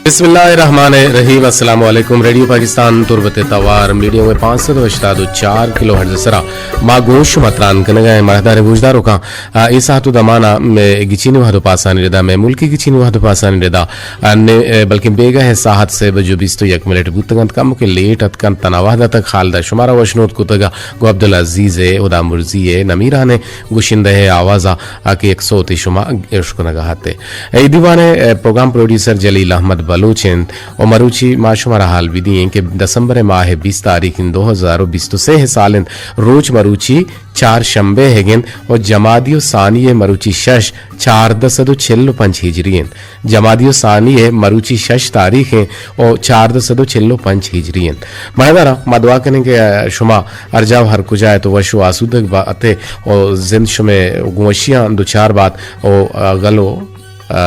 بسم اللہ الرحمن الرحیم۔ السلام علیکم۔ ریڈیو پاکستان تربت توار میڈیم ویو پانچ سد و ہشتاد و چار کلو ہرٹز سرا ما گوش شما تران کنگا ہیں۔ مہدار گوشداروکاں، آ، اے ساعت و دمانا مئے گچینی وہد و پاسانی ردا، مئے ملکی گچینی وہد و پاسانی ردا، آ، نے، اے، بلکن بیگہ ہے ساعت سے بجو بیست و یک منٹ بوتگنت، کم کے لیٹ اتکنت تنا وہد تک حال دا شمارا وشنود کتگا۔ گو عبدالعزیز ہے، ہدا مرزی ہے، نمیران ہے، گشندہ ہے آوازا، آ، کہ یک صوتی شما اشکنگا ہتے۔ اے دیوان ءِ، اے، پروگرام پروڈیوسر جلیل احمد بلوچ انت و مروچی ما شمارا حال بدییں کہ دسمبر ءِ ماہ ءِ بیست تاریخ انت، دو ہزار و بیست و سے ءِ سال انت، روچ مروچی چار شنبے ہگ انت و جمادی و ثانی ءِ مروچی شش، چاردہ سد و چل و پنچ ہجری انت۔ جمادی و ثانی ءِ مروچی شش تاریخ انت و چاردہ سد و چل و پنچ ہجری انت۔ مہدارا ما دعا کنیں کہ، آ، شما ہر جاہ و ہر کجا ات و وش و آسودگ بات و زند شمئے گوں وشیاں دوچار بات و، آ، گل و، آ،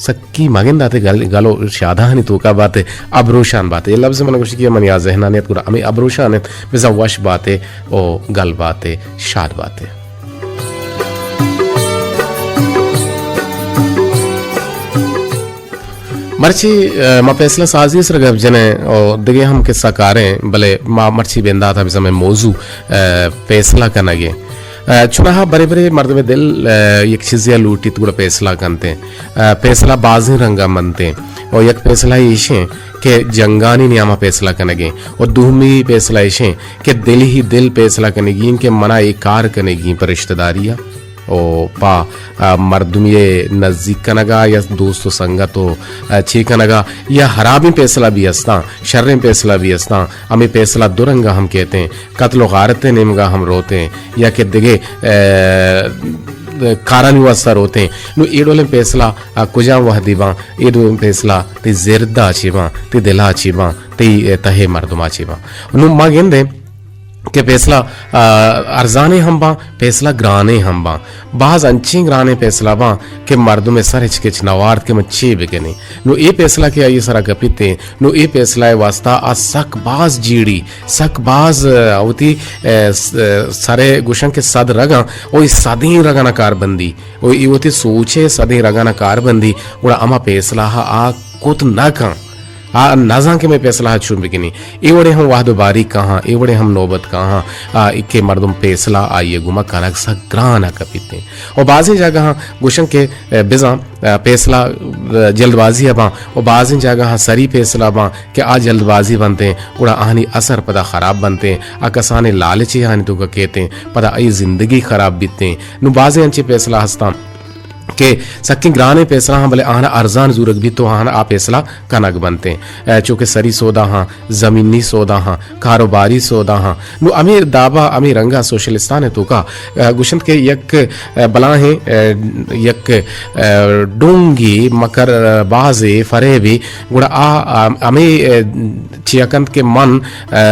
سکی مگندات گل، گل و شادہانی توکا بات، ابروشان بات۔ اے لفظ من گوشی کہ منی آ ذہنا نیت، گڑا ہمے ابروشان انت، بزاں وش بات و گل بات، شاد بات۔ مرچی، آ، ما فیصلہ سازی سر گپ جنیں و دگہ ہم قصہ کاریں، بلے ما مرچی بندات بزاں ہمے موضوع، آ، فیصلہ کنگیں۔ آ، چوناہا برے برے مردم دل، آ، یک چیزے لوٹیت گڑا فیصلہ کنتے۔ آ، فیصلہ بازیں رنگا منتے و یک فیصلہ ایشیں کہ جنگانی نیاما فیصلہ کنگیں و دومی فیصلہ ایشیں کہ دل ہی دل فیصلہ کنگی انت کہ منا اے کار کنگی انت پہ رشتہ داری ءَ و پہ، آ، مردمی ءِ نزیک کنگ ءَ یا دوست و سنگت و، آ، چے کنگ ءَ یا ہرابیں پیسلہ بھی استاں، شریں پیسلہ بھی استاں، ہمے پیسلہ دو رنگ ءَ ہم کیت ایں، قتل و غارت ءِ نیمگ ءَ ہم روت ایں یا کہ دگہ، آ، کارانی واسطہ روت ایں۔ نوں اے ڈولیں پیسلہ، آ، کجام وہدی باں؟ اے ڈولیں پیسلہ تئی زرد ءَ چے باں، تئی دل ءَ چے باں، تئی، آ، تہ ءِ مردم ءَ چے باں؟ نوں ما گندیں کہ پیسلہ، آ، ارزانیں ہم باں، پیسلہ گرانیں ہم باں۔ باز انچیں گرانیں پیسلہ باں کہ مردم ءِ سر ہچ کچ نہ وارت کہ من چے بکنیں۔ نوں اے پیسلہ کہ آئی ءِ سرا کپیت ایں، نوں اے پیسلہ ءِ واسطہ آ سک باز جیڑی، سک باز، آ، وتی، آ، س-، آ، سر ءَ گوشاں کہ صد رگاں، او اے صدیں رگاں کار بندی، او اے وتی سوچ ءِ صدیں رگاں کار بندی، گڑا ہما پیسلہ ءَ آ کت نہ کن۔ آ نزان کہ مئے پیسلہ ءَ چون بکنیں۔ اے وڑیں ہم وہد و باریک کاہاں، اے وڑیں ہم نوبت کاہاں، آ، کہ مردم پیسلہ آئی ءِ گوما کنگ سک گران ءَ کپیت ایں۔ و بازیں جاگہاں گوشن کہ، آ، بزاں، آ، پیسلہ، آ، جلد بازی ءَ باں و بازیں جاگہاں سری پیسلہ باں کہ آ جلد بازی بنت ایں، گڑا آہانی اثر پدا خراب بنت ایں، آ کسانیں لالچے آہانی توکا کیت ایں، پدا آئی زندگی خراب بیت ایں۔ نوں بازیں انچیں پیسلہ ہستاں کہ سکیں گرانیں پیسلہ ہاں، بلے آہاں ارزان زورگ بیت تو آہاں آ پیسلہ کنگ بنت ایں۔ اے، چونکہ سری سودا ہاں، زمینی سودا ہاں، کاروباری سودا ہاں۔ نوں ہمے دابا، ہمے رنگا سوشلستان ءِ توکا، اے، گوشنت کہ یک، اے، بلاہیں، اے، یک، اے، ڈونگی مکر، اے، بازے فریبی، گڑا آ، آ، ہمے، اے، چیا کنت کہ من، اے،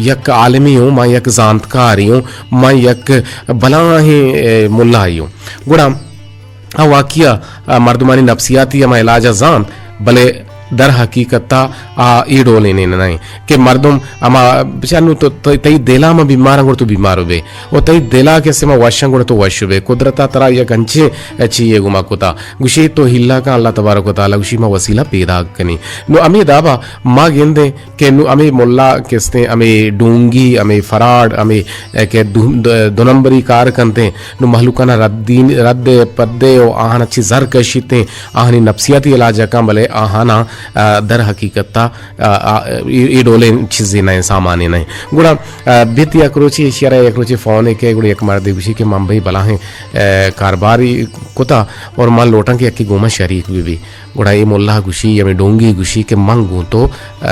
یک عالمی اوں، من یک زانتکاری اوں، من یک بلاہیں، اے، ملائی اوں۔ گڑا آ واقعی ءَ، آ، مردمانی نفسیاتی ہما علاج ءَ زانت، بلے در حقیقت ءَ آ اے ڈولیں نہ انت کہ مردم ہما بچار نوں تو، تو، تئی دل ءَ ما بیمار آں گڑا تو بیمار بہ بئے، و تئی دل ءَ کہ استیں ما وش آں گڑا تو وش بہ بئے۔ قدرت ءَ ترا یک انچیں چیزے گما کتا، گوشی تو ہیلہ کن، اللہ تبارک و تعالی گوشی ما وسیلہ پیداک کنیں۔ نوں ہمے دابا ما گندیں کہ نوں ہمے ملا کہ استیں، ہمے ڈونگی، ہمے فراڈ، ہمے، اے، کہ دو، دو، دو نمبری کار کنت ایں، نوں مہلوکانا رد دین، رد پدے و آہانا چی زر کشیت ایں، آہانی نفسیاتی علاج کن، بلے آہانا، آ، در حقیقت ءَ، آ، آ، اے، اے ڈولیں چیزے نہ ایں، سامانے نہ ایں۔ گڑا، آ، بیت یک روچے، ایشی ءَ را یک روچے فونے کئے، گڑا یک مردے گوشی کہ من بھئی بلاہیں، آ، کارباری کتا اور من لوٹاں کہ یکے گوما شریک بہ بی۔ گڑا اے ملا گوشی، ہمے ڈونگی گوشی کہ من گوں تو، آ،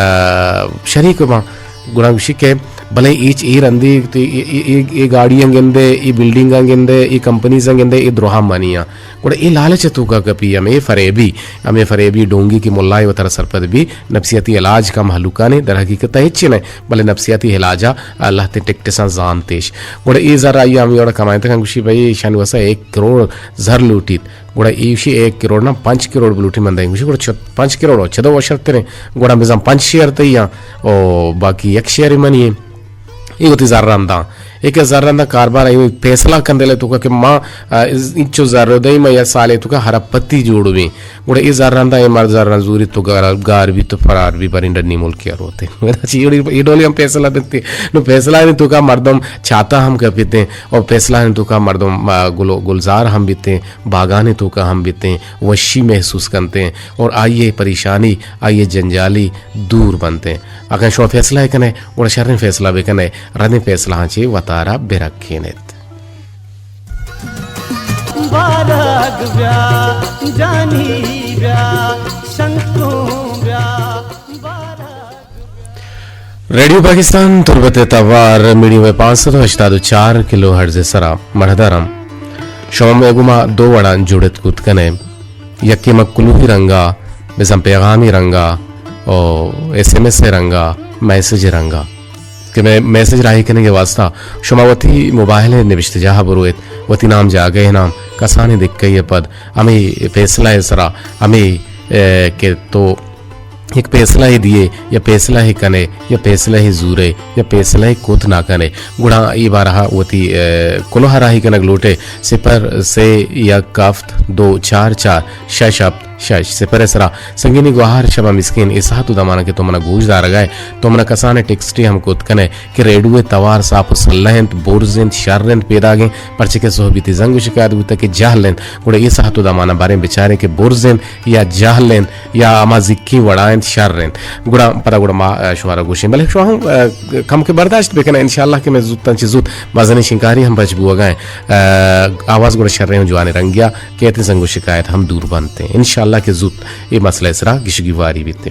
شریک باں۔ گڑا گوشی کہ بلے اے چ-، اے رندی تے اے، اے، اے، اے گاڑیاں گندے، اے بلڈنگاں گندے، اے کمپنیزاں گندے، اے دروہاں منی آں۔ گڑا اے لالچ ءِ توکا کپی، ہمے فریبی، ہمے فریبی ڈونگی کہ ملائے وتارا سرپد بی، نفسیاتی علاج کا مہلوکانے، در حقیقت ءَ ہچ نہ، بلے نفسیاتی علاج ءَ لہتیں ٹکٹساں زانتش۔ گڑا اے زر آئی ءَ ہمے وڑا کمائینتگ اَنت، گوشی بھئی ایشانی واسطہ ایک کروڑ زر لوٹیت۔ گڑا ایشی ایک کروڑ نہ، پنچ کروڑ بلوٹی من دئیں۔ گوشی گڑا چد-، پنچ کروڑ و چدو وشرتریں، گڑا بزاں پنچ شیئر تئی آں، او باقی یک شیئر منی ایں۔ اے وتی زراں داں۔ ایک زر رندا کاربار ایو فیصلہ کن دلے توکا کہ ما، آ، انچو زر دئی ما یا سالے توکا ہرپتی جوڑ بیں۔ گڑا اے زر رندا اے مرد زر رند زوری تو گار، گار بی تو فرار بی برین ڈنی ملکی روتے۔ چی اے ڈولی ہم فیصلہ بنتے۔ نو فیصلہ نے توکا مردم چھاتا ہم کپیتے اور فیصلہ نے توکا مردم، آ، گلو، گلزار ہم بیتے، باگانے توکا ہم بیتے، وشی محسوس کنتے اور آئیے پریشانی، آئیے جنجالی دور بنتے۔ اگاں شما فیصلہ کنے، گڑا شریں فیصلہ بکنے، ردیں فیصلہ ہاں چے وتارا برکینت۔ بارگ بیا، جانی بیا، شنکوں بیا، بارگ۔ ریڈیو پاکستان تربت توار میڈیم ویو پانچ سد و ہشتاد و چار کلو ہرٹز سرا مڑدارم۔ شما مئے گوما دو وڑاں جڑت کت کنے۔ یکے ما کلوہی رنگا، بزاں پیغامی رنگا، او ایس ایم ایس رنگا، میسج رنگا۔ کہ مئے میسج راہی کنگ ء واسطہ شما وتی موبائل ء نبشتہ جاہ ء برویت، وتی نام جاگہ ء نام، کسانیں دکہ ء پد ہمے فیصلہ ء سرا ہمے، اے، کہ تو یک فیصلہ ء دیئے یا فیصلہ ء کنے یا فیصلہ ء زورے یا فیصلہ ء کت نہ کنے، گڑا اے بارہ ء وتی، اے، کلوہ ء راہی کنگ لوٹے، صفر سے یک ہفت دو چار چار شش ہفت شش صفر ء سرا۔ سنگینی گوہار شما مسکین اے ساعت و دمانا کہ تو منا گوش دارگا ئے، تو منا کسانیں ٹیکسٹے ہم کت کنے کہ ریڈیو ء توار ساپ و سلہ انت، برز انت، شر انت، پیداگیں، پرچہ کہ سہبی تئی زنگ و شکایت بوتگ کہ جہل انت، گڑا اے ساعت و دمانا باریں بچاریں کہ برز انت یا جہل انت یا ہما زکی وڑا انت، شر انت۔ گڑا پدا گڑا ما، آ، شمارا گوشیں، بلے شما ہم، آ، کم کہ برداشت بکنے، انشاءاللہ کہ مئے زوتاں چہ زوت مزنیں شنکاری ہم بچ بوگا انت۔ آ، آواز گڑا شریں و جوانیں رنگیا کیت، زنگ و شکایت ہم دور بنت۔ انشاءاللہ کہ زوت اے مسئلہ ء سرا گشگی واری بیت۔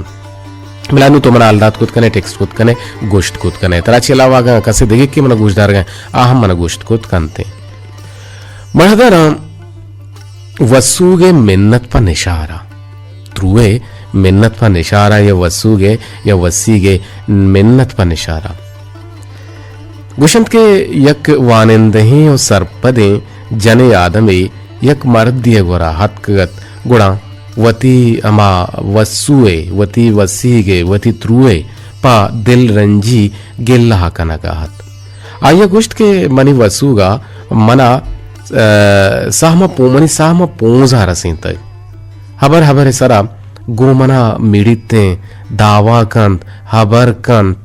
بلے نوں تو منا ہال دات کت کنے، ٹیکسٹ کت کنے، گوشت کت کنے۔ ترا چہ علاوہ اگاں کسے دگہ کہ منا گوش دارگا، آ ہم منا گوشت کت کنت۔ مڑداراں وسوگ ء منت پہ نشارا۔ تروئے منت پہ نشارا یا وسوگ ء یا وسیگ ء منت پہ نشارا۔ گوشنت کہ یک وانندہیں و سرپدیں جنیں آدمے یک مردے ء گورا اتکگ ات، گڑا وتی ہما وسو ء، وتی وسیگ ء، وتی ترو ء پہ دل رنجی گلہ کنگ ء ات۔ آئی ء گوشت کہ منی وسوگ ء منا، ء، سہم ء پو-، منی سہم ء پونز ء رسینتگ۔ ہبر ہبر ء سرا گوں منا میڑیتیں، دعوا کنت، ہبر کنت۔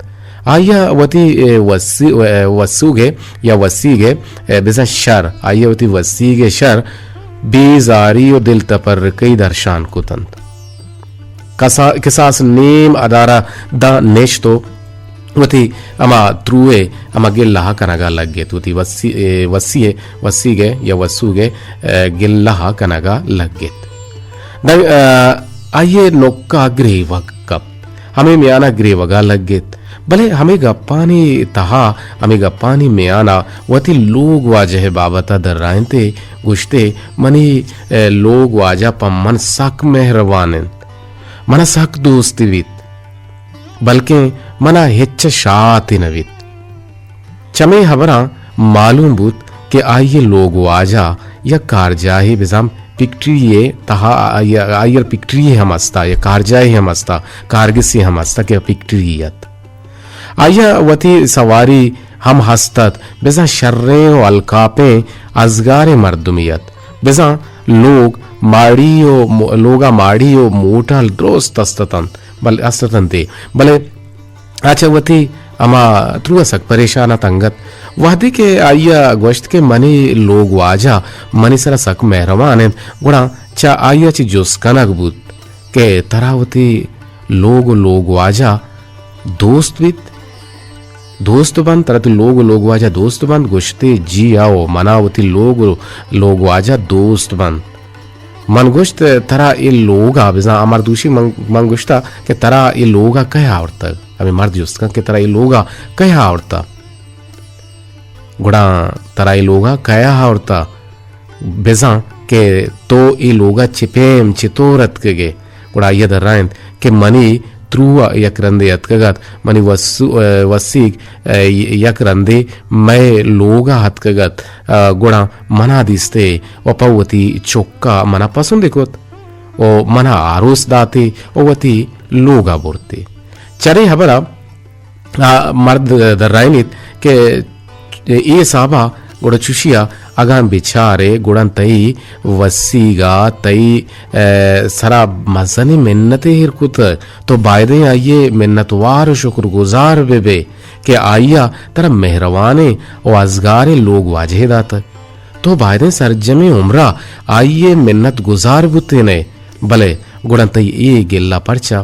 آئی ء وتی، اے، وسی-، اے، وسوگ ء یا وسیگ ء، اے، بزاں شر، آئی ء وتی وسیگ ء شر بے زاری و دل تپرکئی درشان کت انت۔ کسا-، کساس نیم ادارہ داں نشت و وتی ہما تروئے ہما گلہ کنگا لگت، وتی وسی-، اے، وسی-، وسیگے یا وسوگے، اے، گلہ کنگا لگت۔ داں، اے، آئیے نکا گریوگ کپت۔ ہمے میانا گریوگا لگت۔ بلے ہمے گپانی تہا، ہمے گپانی میانا وتی لوگ واجہ بابتا درائنتے، گوشتے، منی، اے، لوگ واجہ پہ من سک مہروان انت۔ منا سک دوست بیت۔ بلکیں منا ہچ شاتے نہ بیت۔ چمے ہبراں معلوم بوت کہ آئی ء لوگ واجہ یک کارجاہے بزاں پکٹری ء تہا، آئی ء، آئی ء پکٹری ہم استا یا کارجاہے ہم استا، کارگسے ہم استا کہ پکٹری ات۔ آئی ء وتی سواری ہم ہست ات، بزاں شریں و الکاپیں ازگاریں مردمے ات، بزاں لوگ ماڑی و مو-، لوگا ماڑی و موٹل درست است اتنت، بل-، است اتنتے، بلے آ چہ وتی ہما ترو ء سک پریشان ات انگت۔ وہدے کہ آئی ء گوشت کہ منی لوگ واجہ منی سرا سک مہروان انت، گڑا چہ آئی ء چہ جست کنگ بوت کہ ترا وتی لوگ و لوگ واجہ دوست بیت؟ دوست بنت؟ ترا وتی لوگ و لوگ واجہ دوست بنت؟ گوشتے، جی ہو، منا وتی لوگ و لوگ واجہ دوست بنت۔ من گوشت، ترا اے لوگا بزاں، آ مرد گوشی، من، من گوشتا کہ ترا اے لوگا کئے آورتگ؟ ہمے مرد جست کنت کہ ترا اے لوگا کئے آورتا؟ گڑا ترا اے لوگا کئے آورتا؟ بزاں کہ تو اے لوگا چہ پیم چطور اتکگے؟ گڑا آئی ء درائینت کہ منی ترو ء یک رندے اتکگ ات، منی وسو-، ء، وسیگ، ء، یک رندے مئے لوگ ء اتکگ ات، ء، گڑا منا دیستے و پہ وتی چک ء منا پسندے کت و منا آروس داتے و وتی لوگ ء برتے۔ چرے ہبر ء آ مرد درائینیت کہ اے، اے حسابا گڑا چوشیا اگاں بچارے، گڑا تئی وسیگا تئی، اے، سرا مزنیں منتے ایر کتگ۔ تو بایدیں آئی ء منتوار و شکر گزار بہ بئے کہ آئی ء ترا مہروانیں و ازگاریں لوگ واجہے داتگ۔ تو بایدیں سرجمیں عمرا آئی ء منت گزار بوتین ئے، بلے گڑا تئی اے گلہ پرچا؟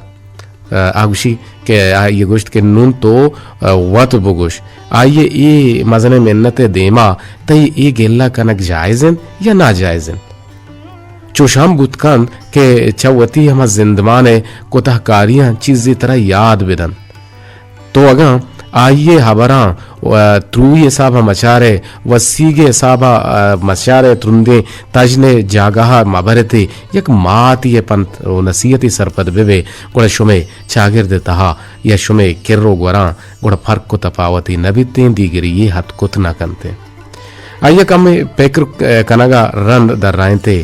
آ گوشی کہ آئی ء گوشت کہ نون تو، آ، وت بگوش، آئی ء اے مزنیں منت ء دیما تئی اے گلہ کنگ جائز انت یا ناجائز انت؟ چوش ہم بوت کنت کہ چہ وتی ہما زندمان ء کوتاہ کاریاں چیزے ترا یاد بدنت۔ تو اگاں آئی ء ہبراں، آ، تروئی حساب ء مچارئے، وسیگ ء حساب ء، آ، مچارئے، ترندیں تژن ء جاگہ ء مبرتے، یک ماتی ء پنت و نصیحتے سرپد بہ بئے، گڑا شمئے چاگرد ء تہا یا شمئے کر و گوراں گڑا فرق و تپاوتے نہ بیتیں، دیگری یے ہت کت نہ کنتیں۔ آئی ء کمے پکر کنگ ء رند درائینت ئے،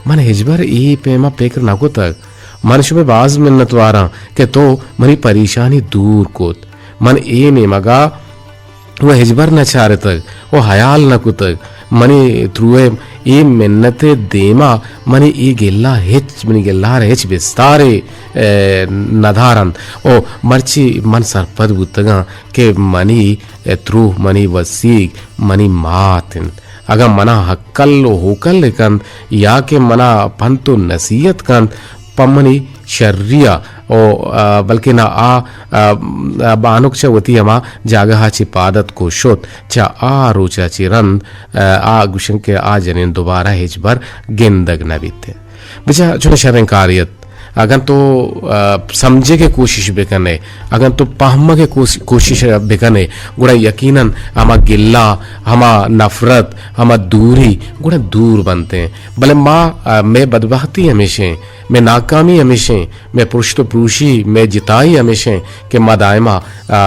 من ہچبر اے پیم ء پکر نہ کتگ۔ من شمئے باز منتواراں کہ تو منی پریشانی دور کت۔ من اے نیمگ ء و ہچبر نہ چارتگ و ہیال نہ کتگ۔ منی تروئے اے منت ء دیما منی اے گلہ ہچ، منی گلہ ء را ہچ بستارے، اے، نہ دارنت۔ و مرچی من سرپد بوتگاں کہ منی ترو، منی وسیگ، منی مات انت۔ اگاں منا ہکل و ہوکل کنت یا کہ منا پنت و نصیحت کنت، پہ منی شری ء و، آ، بلکنا آ، آ، آ بانک چہ وتی ہما جاگہ ء چہ پاد اتک و شت، چہ آ روچ ء چہ رند، آ، آ گوشن کہ آ جنین دوبارہ ہچبر گندگ نہ بیت۔ بچا چون شریں کارے ات۔ اگن تو، آ، سمجھگ ء کوشش بکن ئے، اگن تو پہمگ ء کوش-، کوشش بکن ئے، گڑا یقیناً ہما گلہ، ہما نفرت، ہما دوری گڑا دور بنت انت۔ بلے ما، آ، مئے بدبختی ہمیش انت، مئے ناکامی ہمیش انت، مئے پرشت و پروشی، مئے جتائی ہمیش انت کہ ما دائما، آ،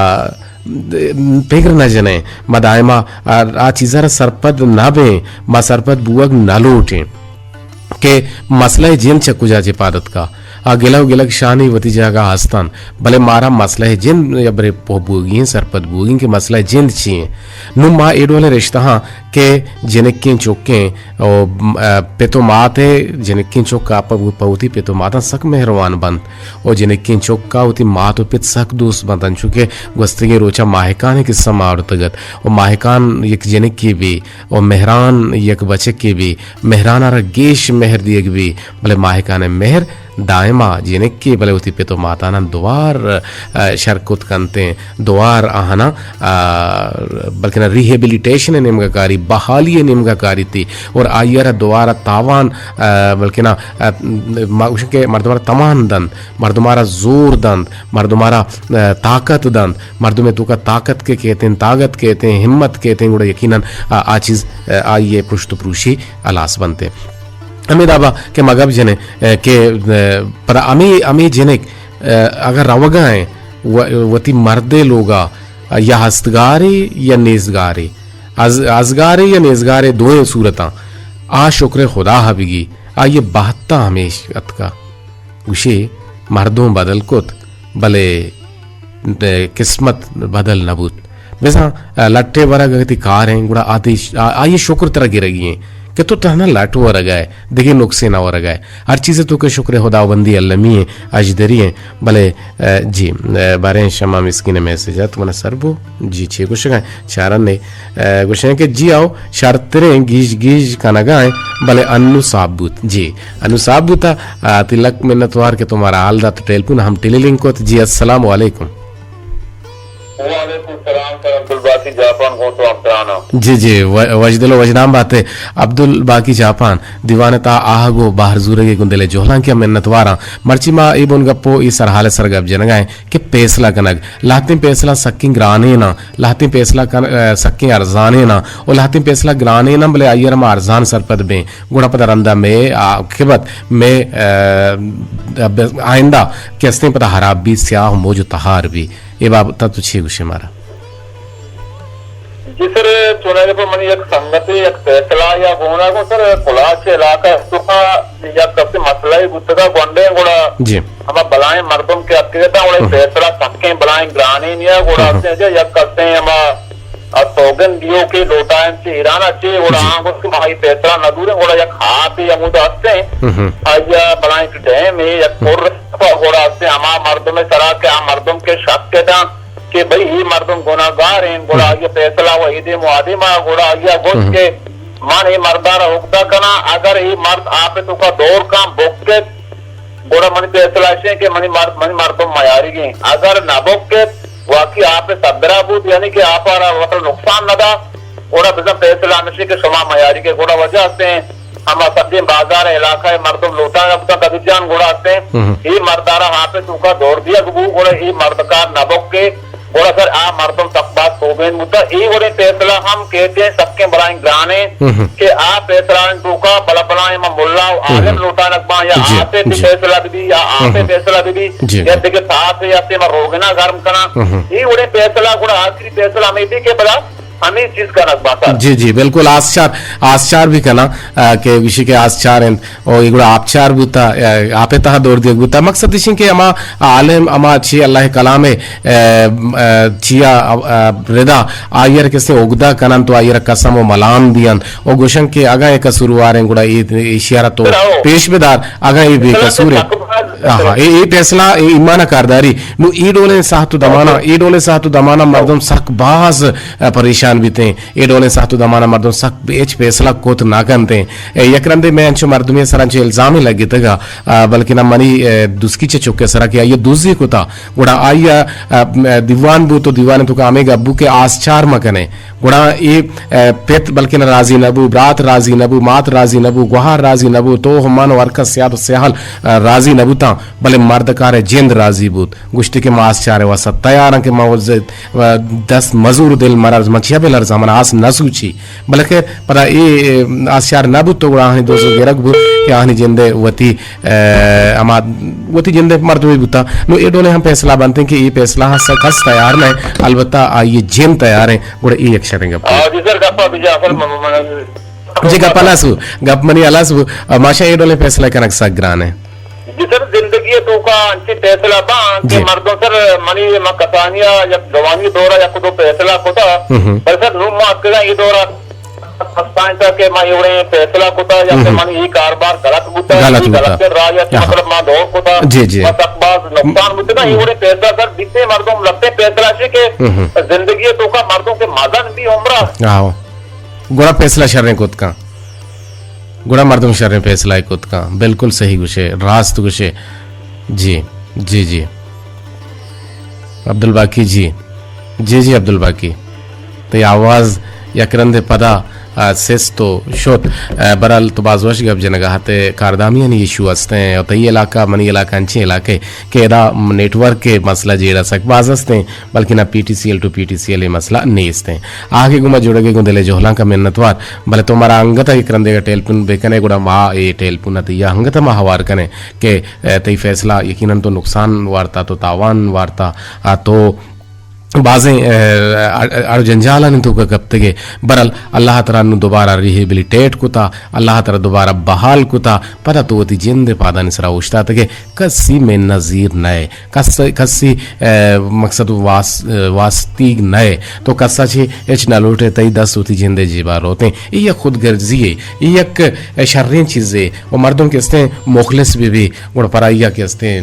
پگر نہ جنیں، ما دائما آ، آ چیزا را سرپد نہ بیں، ما سرپد بوگ نہ لوٹیں کہ مسئلہ جند چہ کجا چہ پاد اتکا۔ آ گلہ و گلگ شانی وتی جاگہ ہستن، بلے مارا مسئلہ جند یا برے پوہ بوگی ہیں، سرپد بوگی ہیں کہ مسئلہ جند چی ہیں۔ نوں ما اے ڈولیں رشتہ ہاں کہ جنکیں چکیں او، م، آ، پت و مات ء جنکیں چک ء پہ، پہ وتی پت و ماتاں سک مہروان بنت۔ او جنکیں چک ء وتی مات و پت سک دوست بنت، انچو کہ گوستگیں روچاں ماہکان ء قصہ ما آورتگ ات۔ او ماہکان یک جنکے بی، او مہران یک بچکے بی، مہران ء را گیش مہر دیگ بی، بلے ماہکان ء مہر دائما جنکے بلے وتی پت و ماتاناں دوار، آ، شر کت کنتیں، دوار آہاناں، آ، بلکنا ریہیبلیٹیشن ء نیمگا کاری، بحالی ء نیمگا کاری تی اور آئی ء را دوارا تاوان، آ، بلکنا، آ، ما گوشن کہ مردم را تمان دنت، مردم را زور دنت، مردم را، آ، طاقت دنت، مردم ء توکا طاقت کہ کیتیں، طاقت کیتیں، ہمت کیتیں، گڑا یقیناً آ، آ چیز، آ، آئی ء پرشت و پروشی ہلاس بنت۔ ہمے دابا کہ ما گپ جنیں، آ، کہ، آ، پدا ہمے، ہمے جنک، آ، اگر روگا ہیں و-، وتی مردے لوگا، آ، یا ہستگارے یا نیزگارے، از-، ازگارے یا نیزگارے دوئیں صورتاں، آ شکر خدا ہا بگی، آئی ء بہتا ہمیش اتکا۔ گوشی، مردم بدل کت، بلے قسمت بدل نہ بوت۔ بزاں لٹ ء ورگ اگتی کار ہیں، گڑا آتی ش-، آ-، آئی شکر ترا گرگی ہیں کہ تو تہنا لٹ ورگ ء، دگہ نقصے نہ ورگ ء۔ ہر چیز تو کہ شکر خداوندی المی ہیں، اجدری ہیں، بلے، آ، جی، آ، باریں شما مسکین میسج ات من سر بو۔ جی، چے گوشگ ء؟ چارن نے، آ، گوشن کہ جی آؤ، شرتریں گیج گیج کنگا ہیں، بلے انو صاف بوت۔ جی، انو صاف بوتا، آ، تی لک منتوار کہ تو مارا حال دات، ٹیلیفون ہم ٹیلی لنک کت۔ جی، السلام علیکم۔ وعلیکم السلام سر عبدالباقی جاپان گوں تو ہمترانا۔ جی، جی، و-، وجدل و وجنام باتے عبدالباقی جاپان، دیوان تا آہگ و باہر زورگے گوں دل جہلان کیا منتواراں۔ مرچی ما ای بن گپو ای سرحال سر گپ جنگائیں کہ پیسلہ کنگ، لہتیں پیسلہ سکیں گرانیناں، لہتیں پیسلہ کن-، آ، سکیں ارزانیناں، و لہتیں پیسلہ گرانیناں، بلے آئی ء را ما ارزان سرپد بیں، گڑا پدا رندا مئے عاقبت، مئے، آ، آئندہ کہ استیں پدا حراب بی، سیاہ موج و تہار بی۔ اے بابت تو چی گوشے مارا؟ جی سر، چوناگہ پہ منی یک سنگتے یک پیسلہ یا گونا گو سر، کلاچ علاقہ توکا یک کسے مسئلہ بوتگا گونڈیں گڑا جی۔ ہما بلائیں مردم کہ اتکگتا گڑا ہم۔ پیسلہ سکیں بلائیں گرانیں نیا گڑا ہم۔ ہستیں جا یک کسے ہما ء سوگند دیوک ء لوٹائینت چہ ایران ء چہ، گڑا جی۔ آں گوشت کہ ما اے پیسلہ نہ زوریں، گڑا یک ہاپے ہمودا ہستیں، ہم ہم۔ آئی ء بلائیں یک ڈیم ء یک ہم۔ پر گڑا ہستیں ہما مردم ء سرا کہ آ مردم کہ شک اتاں کہ بھئی اے مردم گناہگار انت، گڑا ہم۔ آئی ء پیسلہ و اے دیم و آ دیم ء گڑا آئی ء گوشت ہم۔ کہ من اے مردار ء اگدہ کناں، اگر اے مرد آپ ء توکا دور کن بکت، گڑا منی پیسلہ اش انت کہ منی مرد، منی مردم میاریگ انت۔ اگر نہ بکت، واقعی آپ ء سبرا بوت، یعنی کہ آپ ء را وتر نقصان نہ دا، گڑا بزاں پیسلہ ہمیش انت کہ شما میاریگ ء۔ گڑا وجہ ہستیں ہما سبزیں بازار ء علاقہ ء مردم لوٹائینگ بوتاں قدیر جان، گڑا ہستیں ہم۔ اے مردارا آپ ء توکا دور دیگ بو، گڑا اے مردکار نہ بکے، گڑا سر آ مردم سک باز سوبین بوتا۔ اے وڑیں پیسلہ ہم کہتے ہیں سکیں بلائیں گرانے ہم۔ کہ آ پیسلہ توکا بلا بلائیں ما ملا و عالم ہم۔ لوٹائینگ باں یا جی، آپ ء جی۔ پیسلہ بی یا آپ ء ہم۔ پیسلہ بی جی۔ یا دگہ ساعت یا سے ما روگنا گرم کنا۔ ہم۔ اے وڑیں پیسلہ گڑا آخری پیسلہ ہمیں بی کہ بلا ہمے چیز کنگ بنت۔ جی، جی، بالکل آسچار، آسچار بھی کناں، آ، کہ گوشی کہ آسچار انت، او اے گڑا آپچار بوتا، آ، آپ ء تہا دور دیگ بوتا۔ مقصد ایش انت کہ ہما عالم، ہما چی اللہ کلام ء، آ، آ، چیا، آ، ردا آئی ء را کسے اگدہ کنن تو آئی ء را قسم و ملام دیان و گوشن کہ اگاں اے قصوروار انت گڑا اے، ایشی ء را تو پیش بدار، اگاں اے بے قصور انت۔ آہا، اے، اے پیسلہ، اے ایمان ء کارداری۔ نو اے ڈولیں ساعت و دمانا، اے ڈولیں ساعت و دمانا مردم سک باز ء پریشان بیتیں۔ اے ڈولیں ساعت و دمانا مردم سک ہچ پیسلہ کت نہ کنتیں۔ اے یک رندے مئے انچو مردمے سرا انچو الزامے لگتگا، آ، بلکنا منی، اے، دسکی چہ چکے سرا کہ آئی ء دزی کتا، گڑا آئی ء، آ، دیوان بوت و دیوان توکا ہمے گپ بو کہ آسچار مکنے۔ گڑا اے، اے، پت بلکنا راضی نہ بو، برات راضی نہ بو، مات راضی نہ بو، گوہار راضی نہ بو، تو ہم من و ہر کس سیاد و سیاہل، آ، راضی نہ بوتاں، بلے مردکار ء جند راضی بوت۔ گوشتی کہ ما آسچار ء واسطہ تیار آں کہ ما و ز-، و دست مزور دل مرز، من چیا بلرزاں، من آس نہ سوچی۔ بلے خیر، پدا اے، اے، آسچار نہ بوت تو گڑا آہانی دوست گرگ بوت کہ آہانی جند ء وتی، اے، ہما وتی جند ء مردمے بوتا۔ نو اے ڈولیں ہم پیسلہ بنتیں کہ اے پیسلہ ء س-، کس تیار نہ، البتہ آئی ء جند تیار ہیں، گڑا اے یک شریں گپ۔ آ، جی سر، گپا بجا اصل م-، م-، م-، جی گپ ہلاس بو، گپ منی ہلاس بو۔ آ، ماشا اے ڈولیں پیسلہ کنگ سک گران ہے۔ جی سر، زندگی ء توکا انچیں پیسلہ باں کہ جی۔ مردم سر منی ما کسانی ء یک جوانی دور ء یک دو پیسلہ کتا، ہم ہم۔ بلے سر نوں ما اتکگاں اے دور ء پچھتائینتا کہ ما اے وڑیں پیسلہ کتا یا کہ ہم ہم۔ منی اے کاربار غلط بوتا، غلط اے بوتا۔ غلط راہ یا کہ ہاں۔ مطلب ما دور کتا، جی جی۔ ما سک باز نقصان بوتگا، اے ہم۔ وڑیں پیسلہ سر بیتے مردم لتے پیسلہ شے کہ ہم ہم۔ زندگی ء توکا مردم کہ مزن بی عمرہ۔ آہو۔ گڑا پیسلہ شریں کت کن۔ گڑا مردم شریں پیسلہ ء کت کن۔ بالکل صحیح گوشے، راست گوشے۔ جی، جی، جی۔ عبدالباقی جی۔ جی، جی، عبدالباقی۔ تئی آواز یک رندے پدا، آ، سست و شت۔ آ، برحال تو باز وش گپ جنگا ہتے، کاردامیانی ایشو ہستیں، اور تئی علاقہ، منی علاقہ، انچیں علاقے کہ ادا نیٹ ورک کے مسئلہ جیڑا سک باز ہستیں۔ بلکنا پی ٹی سی ایل ٹو پی ٹی سی ایل اے مسئلہ نیست ہیں۔ آگے گوں ما جڑگے گوں دلے جہلاں کا منتوار، بلے تو مارا انگت یک رندے کا ٹیلیفون بے کنے گڑا ما اے ٹیلیفون ات یا انگت ما ہوار کنے کہ، اے، تئی فیصلہ یقیناً تو نقصان وارتا، تو تاوان وارتا، آ، تو بازیں، اے، اڑ، اڑ جنجالانی تو کا کپتگے۔ برحال اللہ ترا نو دوبارہ ریہیبلیٹیٹ کتا، اللہ ترا دوبارہ بحال کتا، پدا تو وتی جند پادانی سرا اوشتاتگے، کسی من نظیر نئے۔ کس، کسی، اے، مقصد واس-، اے، واسطیگ نئے۔ تو کسا چہ ہچ نہ لوٹے، تئی دست وتی جندے جیبا روتیں۔ اے یک خود غرضی ہے، اے یک، اے، شریں چیزے۔ و مردم کہ استیں مخلص بہ بی، گڑا پرائی کہ استیں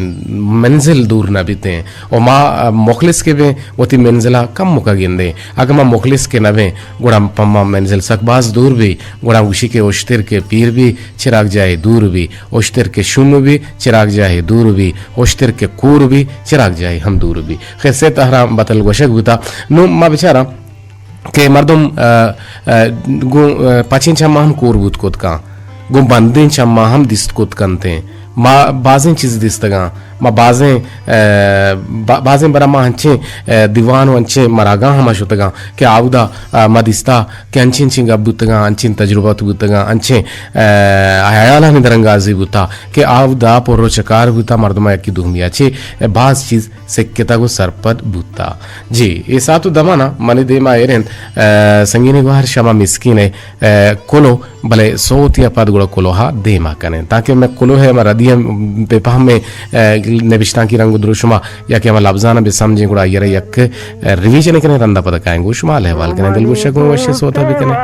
منزل دور نہ بیتیں۔ و ما، اے، مخلص کہ بیں، وتی منزلا کم مکا گندیں۔ اگہ ما مخلص کہ نہ بیں، گڑا پما منزل سک باز دور بی۔ گڑا گوشی کہ اشتر کہ پیر بی، چراگ جاہے دور بی، اشتر کہ شوم بی، چراگ جاہے دور بی، اشتر کہ کور بی، چراگ جاہے ہم دور بی۔ خیر، سے تہرا بتل گوشگ بوتا۔ نو ما بچاراں کہ مردم، آ، آ، گوں، آ، پچیں چماں ہم کور بوت کت کاں، گوں بندیں چماں ہم دیست کت کنتیں۔ ما بازیں چیز دیستگاں، ما بازیں، آ، با-، بازیں برا ما انچیں، آ، دیوان و انچیں مراگاں ہما شتگاں کہ آودا، آ، ما دیستا کہ انچیں انچیں گپ بوتگاں، انچیں تجربت بوتگاں، انچیں، آ، حیالانی درانگازی بوتا کہ آودا پر و چکار بوتا، مردماں یکی دومی ء چہ باز چیز سکتگ و سرپد بوتا۔ جی، اے ساعت و دمانا منی دیما ایر انت، آ، سنگینی گوہر شما مسکین ء، آ، کنو بلے سوت یا پد گڑا کلوہ ءَ دیم ءَ کنیں، تانکہ مئے کلوہ ءِ ہما ردی ءَ بہ پہمیں، ءَ، نبشتانکی رنگ ءُ دروشم ءَ یا کہ ہما لبزاں بہ سمجھیں، گڑا آئی ءَ را یک، ءَ، ریویژن کنیں، رند ءَ پد کائیں گوں شما حال احوال کنیں، دلگوش ءَ گوں وشیں سوت ءَ بہ کنیں۔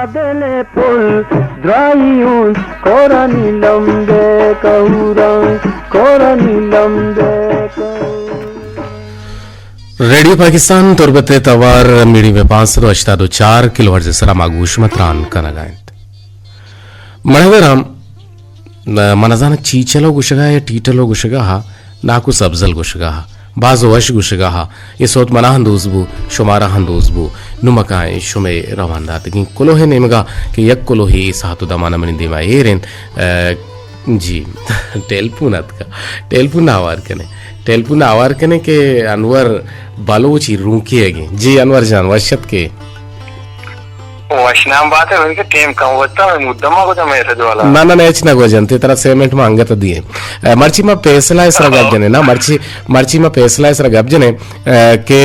ریڈیو پاکستان تربت ءِ توار میڈیم ویو پانچ سد ءُ ہشتاد ءُ چار کلو ہرٹز ءِ سرا ما گوش ءُ تران کنگ ءَ ایں۔ منوراں، من نزاناں چیچلو گوشگا یا ٹیٹلو گوشگا ہا، ناکو سبزل گوشگا ہا، باز وش گوشگا ہا۔ اے سوت منا ہم دوست بو، شمارا ہم دوست بو۔ نو مکائیں شمے روان داتگیں کلوہ نیمگا کہ یک کلوہے اے ساعت ءُ دمانا منی دیما ایر انت۔ ءَ، جی، ٹیلپون اتکا۔ ٹیلپون آوار کنے۔ ٹیلپون آوار کنے کہ انور بلوچی رونکی اگیں۔ جی انور جان، وش اتکے۔ وشنام بات ہے، بلکہ ٹیم کم ہوتا ہے، مدما کو تو میسج والا۔ نہ، نہ، نہ، ہچ نہ گوجن، تے ترا سے منٹ ما انگت دیے۔ اے، مرچی ما پیسلہ ءِ سرا گپ جنے، نا، مرچی، مرچی ما پیسلہ ءِ سرا گپ جنے، اے، کہ،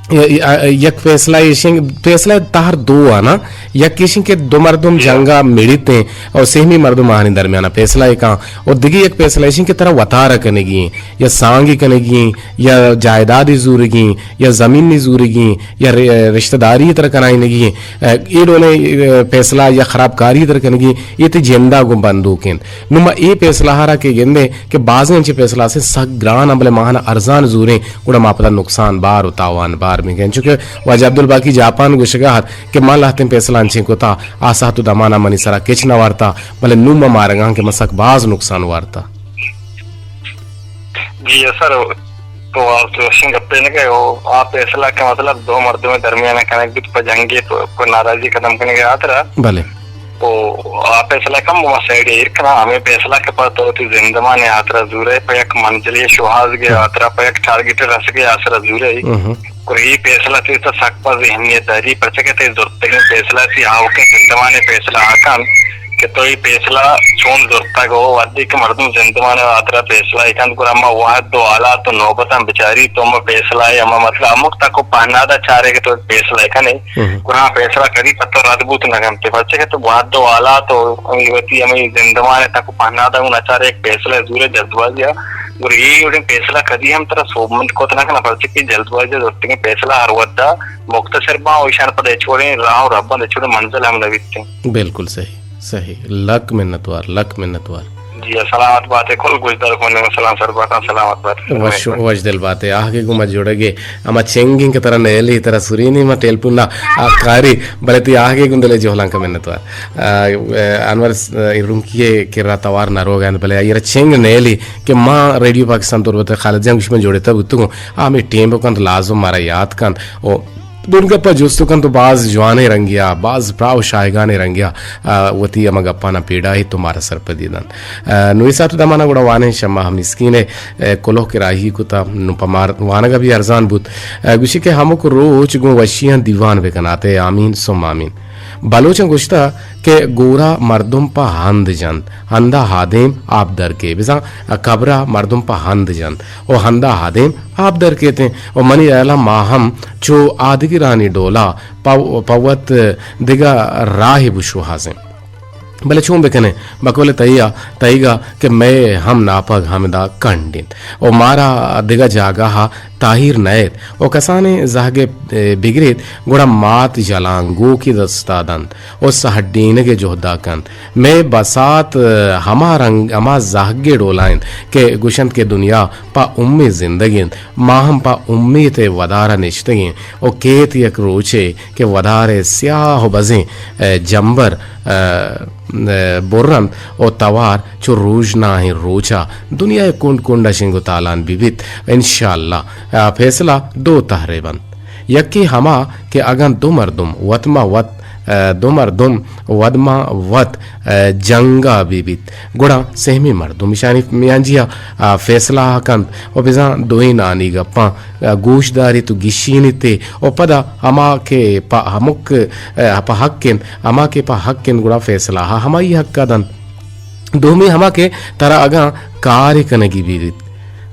اے، اے، یک پیسلہ ایشیں، پیسلہ تہر دو آنا، یک ایشیں کہ دو مردم جی۔ جنگا مڑیت ہیں اور سہمی مردم آہانی درمیانا پیسلہ ایک آن، اور دگی یک پیسلہ ایشیں کہ ترا وتارا کنگی ہیں، یا سانگی کنگی ہیں، یا جائیدادی زورگی ہیں، یا زمینی زورگی ہیں، یا ر-، رشتہ داری تر کنائینگی ہیں، اے، اے ڈولیں، اے، پیسلہ یا خرابکاری تر کنگی ہیں، اے تے جندا گوں بندوک انت۔ نو ما اے پیسلہ ہرا کہ گندیں کہ بازیں انچیں پیسلہ سے سک گران ہیں، بلے ماہانا ارزان زوریں، گڑا ما پدا نقصان بار و تاوان بار بگیں۔ چونکہ واجہ عبدالباقی جاپان گوشگا ہت کہ ما لہتیں پیسلہ انچیں کتا، آ ساعت و دمانا منی سرا کچ نہ وارتا، بلے نو ما مارگاں کہ ما سک باز نقصان وارتا۔ جی سر، تو آپ تو وشیں گپے نہ کہے، او آ فیصلہ کہ مطلب دو مردم درمیان کنگ بیت پہ جنگے، پہ، پہ ناراضی ختم کنگ ءِ خاطرا۔ بلے۔ او آ فیصلہ کم ما سائیڈ ایر کنا، ہمیں فیصلہ کہ پہ تو تی زندمان ءِ خاطرا زورے، پہ یک منزلے شوہاز گے خاطرا، پہ یک ٹارگٹ رسگے آسرا زورے۔ ہم۔ گڑا اے پیسلہ تئی تہ سک باز اہمیت داری، پرچہ کہ تئی زرتگیں پیسلہ تئی آوکیں زندمان ءِ پیسلہ آ کنت کہ تو اے پیسلہ چون زرتگ، و وھدے کہ مردم زندمان ءِ ہاترا پیسلہ ءَ کنت، گڑا ہما وھد و حالات و نوبتاں بچاری، تو ہما پیسلہ ءِ ہما مطلب ہمک تک و پہنادا چارے کہ تو پیسلہ ءَ کنے، ہم۔ گڑا آ پیسلہ کدی پہ تو رد بوت نہ کنت، پرچہ کہ تو وھد و حالات و وتی ہمے زندمان ءِ تک و پہنادا گوں نہ چارے، یک پیسلہ ءَ زورے جلد بازی ءَ، گڑا اے وڑیں پیسلہ کدی ہم ترا سوبمند کت نہ کناں، پرچہ کہ جلد بازی ءَ زرتگیں پیسلہ ہر وھد ءَ مختصر باں و ایشان پدا ہچ وڑیں راہ و رھبند، ہچ وڑیں منزل ہم نہ بیت۔ بالکل صحیح، صحیح۔ لک منتوار، لک منتوار۔ جی، سلامت بات ئے، کل گوشداروکاں سلام سر باتاں، سلامت بات ئے۔ وش، وش دل بات ئے۔ آہگے گوں ما جوڑگے، ہما چنگیں کہ ترا نیلی، ترا سرینی، ما ٹیلپون نا آ کاری، بلے تئی آہگے گوں دلے جہلانکا منتوار۔ آ، انور س-، رونکی ءِ کرا توار نہ روگ ءَ انت، بلے آئی را چنگ نیلی کہ ما ریڈیو پاکستان تربت ءِ خالد جان گوش من جوڑتا بوتگوں، آ ہمے ٹیم بکنت، لازم مارا یات کنت۔ او دون گپا جست کنت و باز جوانیں رنگیا، باز پراہ و شاہگانیں رنگیا، آ، وتی ہما گپانا پیڑاہیت و مارا سرپدی دنت۔ آ، نو اے ساعت و دمانا گڑا وانیں شما ہم مسکین ءِ، آ، کلوہ کہ راہی کتا، نو پہ مار وانگا بھی ارزان بوت۔ آ، گوشی کہ ہمک روچ گوں وشیاں دیوان بکنات، آمین ثم آمین۔ بلوچاں گوشتہ کہ گورا مردم پہ ہند جنت، ہندا ہادیم آپ در کے۔ بزاں قبرا مردم پہ ہند جنت و ہندا ہادیم آپ در کیتیں۔ و منی ہیالا ما ہم چو آدگرانی ڈولا پہ، پہ وت دگہ راہے بشوہازیں۔ بلے چون بکنیں، بقول تئیا، تئیگا کہ مئے ہم ناپگ ہمدا کنڈ انت و مارا دگہ جاگہا تاہیر نئیت و کسانیں زہگے، اے، بگریت، گڑا مات ژلانگوکے دستا دنت و سہڈینگے جہدا کنت۔ مئے بسات، اے، ہما رنگ، ہما زہگے ڈولا انت کہ گوشنت کہ دنیا پہ امیت زندگ انت، ما ہم پہ امیت ءِ ودارا نشتگیں و کیت یک روچے کہ ودار ءِ سیاہ و بزیں، اے، جمبر، اے، اے، برنت و توار چو روژناہیں روچا دنیا ءِ کنڈ کنڈا شنگ و تالان بہ بیت۔ انشاءاللہ، اے، فیصلہ دو تہرے بنت۔ یکے ہما کہ اگاں دو مردم وت ما وت، اے، دو مردم وت ما وت، اے، جنگا بہ بیت، گڑا سہمی مردم ایشانی میانجیا، اے، فیصلہ ءَ کنت و بزاں دوئینانی گپاں گوش داریت و گیشینیت و پدا ہما کہ پہ ہمک، پہ حق انت، ہما کہ پہ حق انت گڑا فیصلہ ءَ ہمائی حق ءَ دنت۔ دومی ہما کہ ترا اگاں کارے کنگی بہ بیت،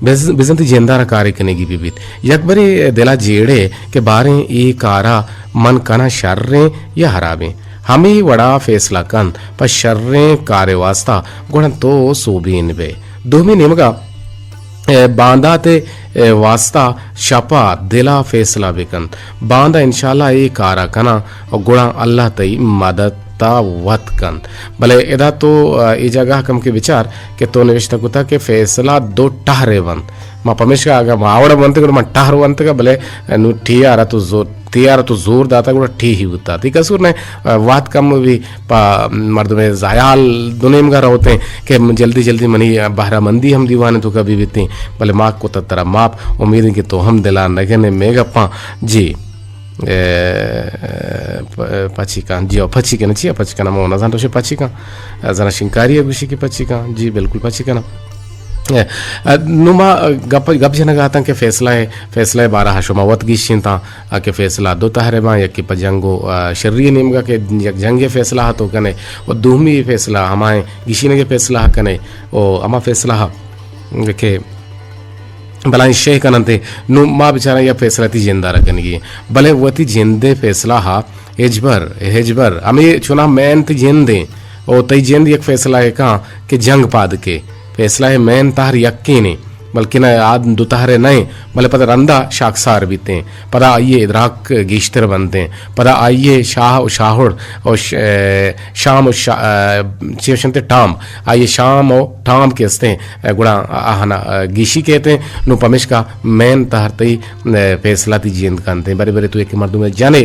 بز-، بزاں تئی جندارا کارے کنگی بہ بیت، یک برے دلا جیڑے کہ باریں اے کارا من کناں شریں یا حرابیں۔ ہمے وڑا فیصلہ کنت پہ شریں کارے واسطہ، گڑا تو سوبین بئے۔ دومی نیمگا، اے، باندات ء، اے، واسطہ شپا دلا فیصلہ بکنت۔ باندا انشاءاللہ اے کارا کناں و گڑا اللہ تئی مدد تا وت کنت۔ بلے ادا تو، اے، اے جاگہ کم کہ بچار کہ تو نوشتہ کتا کہ فیصلہ دو ٹہرے بنت۔ ما پمیشکا اگاں ما آوڑ بنت گڑا ما ٹہر بنتگا، بلے نو ٹی آر تو زور، ٹی آر تو زور داتا گڑا ٹی ہی بوتا۔ تی قصور نہ، وقت کم بھی پا مردم زایال دو نیمگا روتیں کہ جلدی جلدی منی بہرہ مندی ہم دیوان تو کبھی بیتیں، بلے ما کتا ترا ماپ، امید کہ تو ہم دلا نگنے مے گپاں۔ جی۔ اے، پ-، پچی کن، جی، او پچی کن، چی پچی کن، مو نزان تو پچی کن۔ زنا شنکاری گوشی کہ پچی کن، جی، بالکل پچی کن۔ اے، نو ما گپ، گپ جنگ آتاں کہ فیصلہ ہے، فیصلہ ہے بارہ شما وت گیشین تا، آ، کہ فیصلہ دو تہرے باں، یکی پہ جنگ و، آ، شری نیمگا کہ یک جنگ فیصلہ تو کنے، و دومی فیصلہ ہمائیں گیشینگے فیصلہ کنے، و ہما فیصلہ کہ بلائیں شے کننتے، نو ما بچاراں یا فیصلہ تی جندارا کنگی۔ بلے وتی جندے فیصلہ ہا ہچبر، ہچبر، ہمیں چنا مین تی جندیں، او تئی جند یک فیصلہ ہے کان کہ جنگ پاد کے۔ فیصلہ ء مین تہر یکینے، بلکنا آ دو تہرے نئیں، بلے پدا رندا شاکسار بیتیں، پدا آئی ء ادراک گیشتر بنتیں، پدا آئی ء شاہ و شاہڑ و ش-، اے، شام و شا-، اے، چی گوشنت ٹام، آئی ء شام و ٹام کہ استیں، اے، گڑا آہنا، اے، گیشی کیتیں، نو پمشکا مین تہر تئی، اے، فیصلہ تی جیند کنتیں، برے برے تو یک مردم جنے،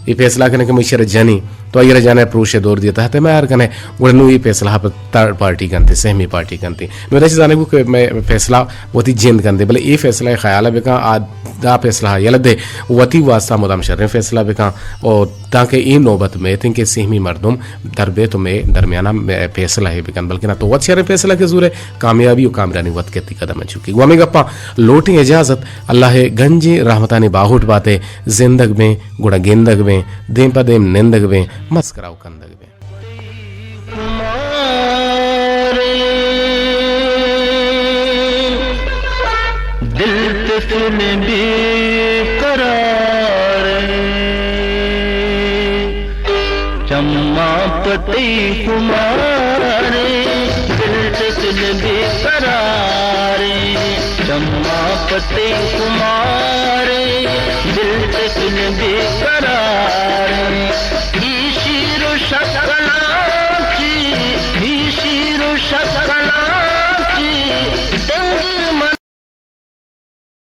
اے فیصلہ کنے کہ من ایشرا جنی، تو آئی را جانے پروش دور دیتا ہے، تے میں ہر کنے، گڑا نو اے فیصلہ پر تھرڈ پارٹی کنتے، سہمی پارٹی کنتے۔ نو ایشی زانے کو کہ میں فیصلہ وتی جند کنتے، بلے اے فیصلہ خیال بکن، آ دا فیصلہ یلہ دے، وتی واسطہ مدام شریں فیصلہ بکن، او تاکہ اے نوبت میں تن کہ سہمی مردم در بیت و میں درمیانہ میں فیصلہ ہے بکن، بلکہ نہ تو وت شریں فیصلہ کے زورے، کامیابی و کامرانی وت کتی قدم چکی۔ گو ہمیں گپا لوٹیں اجازت، اللہ گنجیں رحمتانی باہوٹ باتے، زندگ بیں، گڑا گندگ بیں، دیم پہ دیم نندگ بیں، مسکرا و کندگ بیں۔ دل تے تن بے قرار، چماں پہ تئی خمار، دل تے تن بے قرار، چماں پہ تئی خمار، دل تے تن بے قرار۔ اے شیر و شکر